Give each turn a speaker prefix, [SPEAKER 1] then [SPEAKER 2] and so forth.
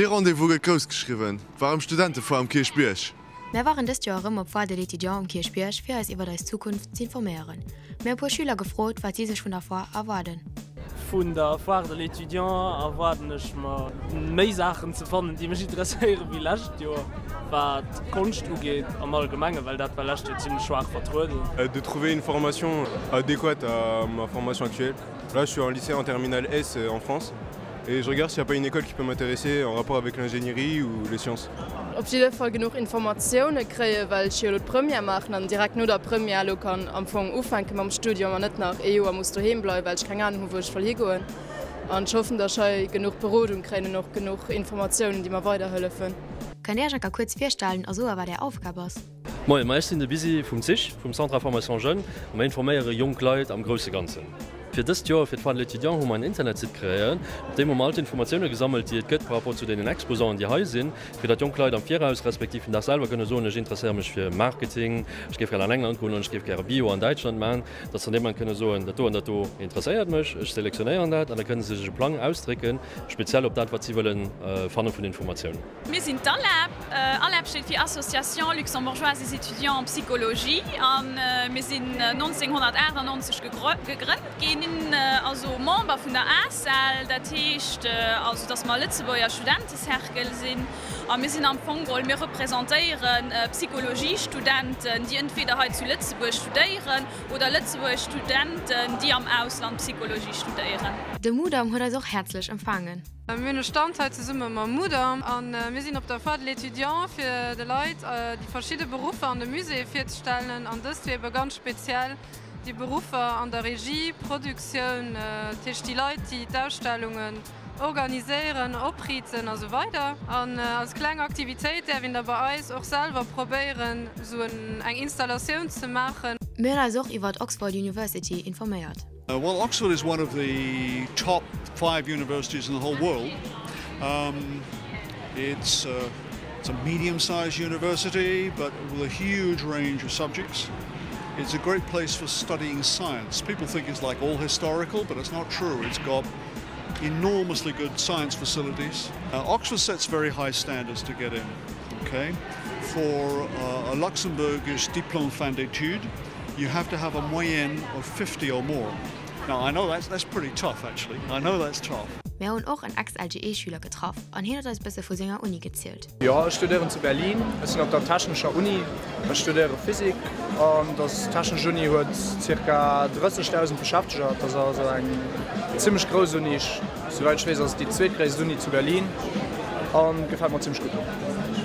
[SPEAKER 1] Dee Rendez-vous gëtt grouss geschriwwen, war um Studentefoire um Kierchbierg.
[SPEAKER 2] Mär waren dëst Joer erëm op Foire de l'étudiant um Kierchbierg fir eis iwwert eis Zukunft z'informéieren. Mär hu puer Schüler gefrot wat si sech vun der Foire erwaarden.
[SPEAKER 3] Vun der Foire de l'étudiant erwaarden ech mer méi Saachen ze fannen déi mech interesséieren wéi lescht Joer, wat d'Konscht ugeet am Allgemengen, well dat war lescht Joer zimlech schwaach vertrueden.
[SPEAKER 1] De trouver une formation adéquate à ma formation actuelle. Là je suis en lycée en terminale S en France et je regarde s'il y a pas une école qui peut m'intéresser en rapport avec l'ingénierie ou les sciences.
[SPEAKER 4] Op jidder Fall genuch Informatioune kréien, well ech jo elo d'Première maachen an direkt no der Première elo kann am Fong ufänke mam Studium an net nach ee Joer muss doheem bleiwen, well ech keng Anung hu wou ech wëll higoen. An ech hoffen, datt ech hei genuch Berodung kréien an och genuch Informatiounen, déi mer weiderhëllefen.
[SPEAKER 2] Kënnt Dir Iech enker kuerz virstellen a soe wat Är Aufgab ass?
[SPEAKER 5] Moien, ma ech sinn de Busy vum CIGL, vum Centre Information Jeunes, a mir informéiere jonk Leit am grousse Ganzen. Fir dëst Joer, fir d'Foire de l'étudiant, hu mer en Internetsite kreéiert, op deem hu mer all d'Informatioune gesammelt, déi et gëtt par rapport zu deenen Exposanten, déi hei sinn, fir datt jonk Leit am Viraus, respektiv den Dag selwer kënne soen, ech interesséiere mech fir Marketing, ech géif gär an England goen oder ech géif gäre Bio an Däitschland maachen, datt se an deem Moment kënne soen, dat do an dat do interesséiert mech, ech selektionéieren dat an da kënne se sech e Plang ausdrécken, speziell op dat, wat si wëlle fanne vun Informatiounen.
[SPEAKER 6] Mir sinn d'ALEP. ALEP steet fir Association Luxembourgeoise des Étudiants en Psychologie a mir sinn 1998 gegrënnt ginn. Sinn also Member vun der ACEL, dat heescht also, datt mer e Lëtzebuerger Studentecercle sinn a mir sinn am Fong geholl, mir representéiere Psychologiestudenten, déi entweder hei zu Lëtzebuerg studéieren oder lëtzebuergesch Studenten, déi am Ausland Psychologie studéieren.
[SPEAKER 2] De Mudam huet eis och häerzlech empfaangen.
[SPEAKER 4] Mir hunn e Stand hei zesumme mam Mudam a mir sinn op der Foire de l'étudiant fir de Leit déi verschidde Beruffer an de Muséeë virzestellen an dëst wier ebe ganz speziell déi Beruffer an der Regie, Produktioun, dat heescht déi Leit déi d'Ausstellungen organiséieren, opriiten a sou weider. An als kleng Aktivitéit däerf een da bei eis och selwer probéieren esou eng Installatioun ze maachen.
[SPEAKER 2] Mir hunn eis och iwwert Oxford University informéiert.
[SPEAKER 7] Well Oxford is one of the top five universities in the whole world. Um, it's, uh, it's a medium-sized university, but with a huge range of subjects. It's a great place for studying science. People think it's like all historical, but it's not true. It's got enormously good science facilities. Uh, Oxford sets very high standards to get in. Okay, for uh, a Luxembourgish diplôme fin d'études, you have to have a moyenne of 50 or more. Now I know that's, that's pretty tough actually. I know that's tough.
[SPEAKER 2] Mär hunn och en Ex-LGE-Schüler getraff an hien huet eis bësse vu senger Uni gezielt.
[SPEAKER 8] Jo, ech studéieren zu Berlin. Ech sinn op der technescher Uni. Ech studéiere Physik an dass technesch Uni huet zirka 30.000 Beschäfteger. Dat ass also eng zimmlech grouss Uni. Souwäit ech weess ass et déi zweetgréisst Uni zu Berlin an gefält mer zimmlech gutt do.